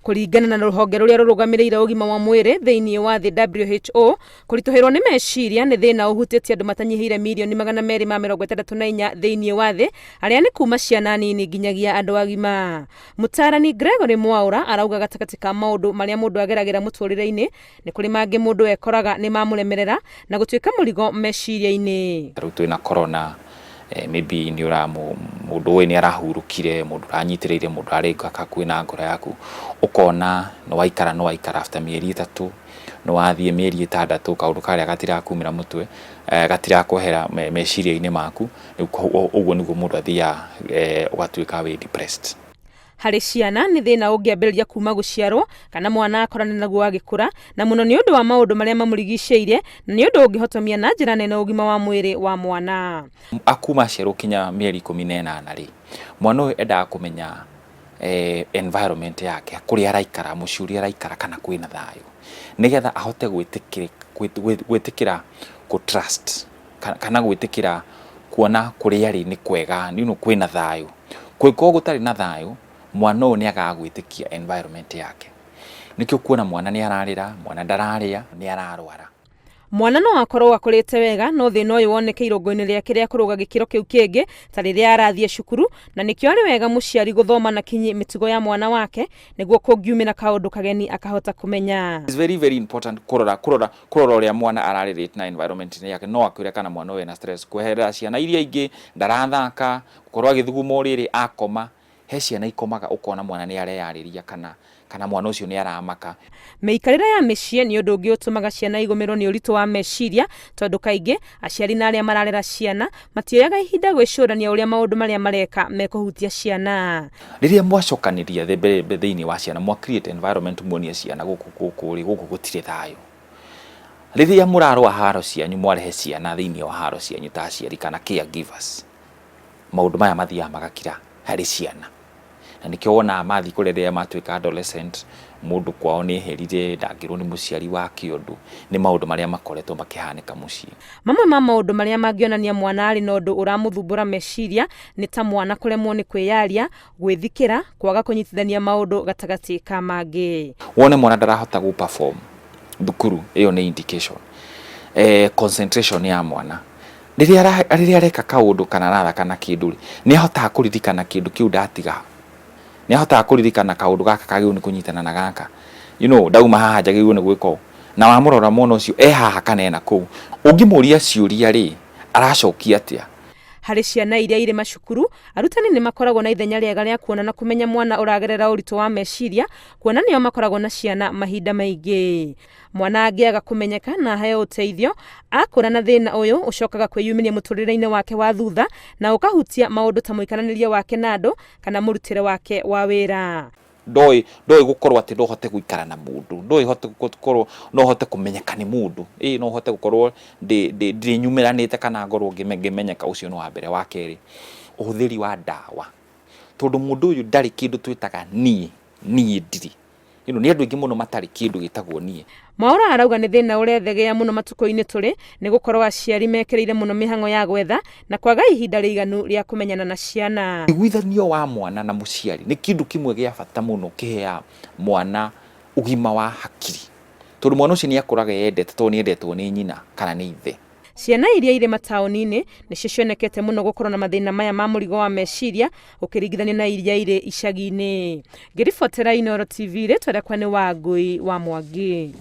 Kũringana na rũhonge rũrĩa rũrũgamĩrĩire ũgima wa mwĩrĩ thĩinĩ wa thĩ WHO, kũritũhĩrwo nĩ meciria nĩ thĩna ũhutĩtie andũ matanyihĩire mirioni 264 thĩinĩ wa thĩ, arĩa nĩ kuma ciana nini nginyagia andũ agima. Mũtaarani Gregory Mwaũra arauga gatagatĩ ka maũndũ marĩa mũndũ ageragĩra mũtũrĩre-inĩ, nĩ kũrĩ mangĩ mũndũ ekoraga nĩ mamũremerera na gũtuĩka mũrigo meciria-inĩ. Rĩu twĩna corona, maybe nĩ ũra mũndũ ũĩ nĩ arahurũkire, mũndũ ũranyitĩrĩire, mũndũ ũrarĩ hakuhĩ na ngoro yaku, ũkona nĩ waikara nĩ waikara after mĩeri 3, nĩ wathiĩ mĩeri 6, kaũndũ karĩa gatirakumĩra mũtwe, gatirakwehera meciria-inĩ maku, rĩu ũguo nĩguo mũndũ athiaga ũgatuĩka wĩ depressed. Harĩ ciana nĩ thĩna ũngĩambĩrĩria kuma gũciarwo kana mwana akorane naguo agĩkũra, na mũno nĩ ũndũ wa maũndũ marĩa mamũrigicĩirie, na nĩ ũndũ ũngĩhotomia na njĩra nene ũgima wa mwĩrĩ wa mwana. Akuma aciarwo kinya mĩeri 18 rĩ, mwana ũyũ endaga kũmenya environment yake, kũrĩa araikara, mũciĩ ũrĩa araikara kana kwĩna thayũ, nĩgetha ahote gwĩtĩkĩra kũ trust kana gwĩtĩkĩra kuona kũrĩa arĩ nĩ kwega, kwĩna thayũ. Kũngĩkorwo gũtarĩ na thayũ, mwana ũyũ nĩ agaga gwĩtĩkia environment yake. Nĩkĩo kuona mwana nĩ ararĩra, mwana ndararĩa, nĩ ararwara. Mwana no akorwo akũrĩte wega no thĩna ũyũ woneke irũngo-inĩ rĩake rĩa kũrũga gĩkĩro kĩu kĩngĩ ta rĩrĩa arathiĩ cukuru, na nĩkĩo arĩ wega mũciari gũthoma na kinyi mĩtugo ya mwana wake nĩguo kũngiumĩra kaũndũ kageni akahota kũmenya. It's very very important kũrora kũrora kũrora ũrĩa mwana ararelate na environment yake, no akwĩre kana mwana ũyũ ena stress, kweherera ciana iria ingĩ, ndarathaka, gũkorwo agĩthuguma ũrĩrĩ akoma. He ciana ikomaga ũkona mwana nĩ areyarĩria kana mwana ũcio nĩ aramaka. Mĩikarĩre ya mĩciĩ nĩ ũndũ ũngĩ ũtũmaga ciana igũmĩrwo nĩ ũritũ wa meciria, tondũ kaingĩ aciari na arĩa mararera ciana matioyaga ihinda gwĩcũrania ũrĩa maũndũ marĩa mareka mekũhutia ciana. Rĩrĩa mwacokanĩria thĩinĩ wa ciana, mwa create environment muonie ciana gũkũ gũkũ rĩ, gũkũ gũtirĩ thayũ. Rĩrĩa mũrarũa haro cianyu, mwarehe ciana thĩinĩ wa haro cianyu ta aciari kana caregivers, maũndũ maya mathiaga magakira harĩ ciana. Na nĩkĩo wonaga mathiĩ kũrĩa rĩrĩa matuĩka adolescent, mũndũ kwao nĩ eherire, ndangĩrwo nĩ mũciari wake ũndũ, nĩ maũndũ marĩa makoretwo makĩhanĩka mũciĩ. Mamwe ma maũndũ marĩa mangĩonania mwana arĩ na ũndũ ũramũthumbũra meciria nĩ ta mwana kũremwo nĩ kwĩyaria, gwĩthikĩra, kwaga kũnyitithania maũndũ gatagatĩ ka mangĩ. Wone mwana ndarahota gũ perform thukuru, ĩyo nĩ indication. Concentration ya mwana rĩrĩa areka kaũndũ kana arathaka na kĩndũ rĩ, nĩ ahotaga kũririkana kĩndũ kĩu ndatiga, nĩ ahotaga kũririkana kaũndũ gaka kagĩrĩirwo nĩ kũnyitana na gaka, ndauma haha njagĩrĩirwo nĩ gwĩka ũũ. Na wamũrora mwana ũcio e haha kana ena kũu, ũngĩmũria ciũria rĩ, aracokia atĩa? Harĩ ciana iria irĩ macukuru, arutani nĩ makoragwo na ithenya rĩega rĩa kuona na kũmenya mwana ũragerera ũritũ wa meciria, kuona nĩo makoragwo na ciana mahinda maingĩ. Mwana angĩaga kũmenyeka na aheo ũteithio, akũra na thĩna ũyũ ũcokaga kwĩyumĩria mũtũrĩre-inĩ wake wa thutha na ũkahutia maũndũ ta mũikaranĩrie wake na andũ kana mũrutĩre wake wa wĩra. Ndoĩ ndoĩ gũkorwo atĩ no hote gũikara na mũndũ, ndoĩ hote gũkorwo no hote kũmenyeka nĩ mũndũ, ĩ no hote gũkorwo ndĩ nyumĩranĩte kana ngorwo ngĩmenyeka. Ũcio nĩ wa mbere. Wa kerĩ, ũhũthĩri wa ndawa, tondũ mũndũ ũyũ ndarĩ kĩndũ twĩtaga niĩ niĩ ndirĩ, nĩ andũ aingĩ mũno matarĩ kĩndũ gĩtagwo niĩ. Mwaũra arauga nĩ thĩna ũrethegea mũno matukũ-inĩ tũrĩ, nĩ gũkorwo aciari mekĩrĩire mũno mĩhang'o ya gwetha na kwaga ihinda rĩiganu rĩa kũmenyana na ciana. Ũiguithanio wa mwana na mũciari nĩ kĩndũ kĩmwe gĩa bata mũno kĩheaga mwana ũgima wa hakiri, tondũ mwana ũcio nĩ akũraga eyendete tondũ nĩ endetwo nĩ nyina kana nĩ ithe. Ciana iria irĩ mataũni-inĩ nĩcio cionekete mũno gũkorwo na mathĩna maya ma mũrigo wa meciria ũkĩringithania na iria irĩ icagi-inĩ. Ngĩribotera Inooro TV, rĩtwa rĩakwa nĩ Wangũi wa Mwangi.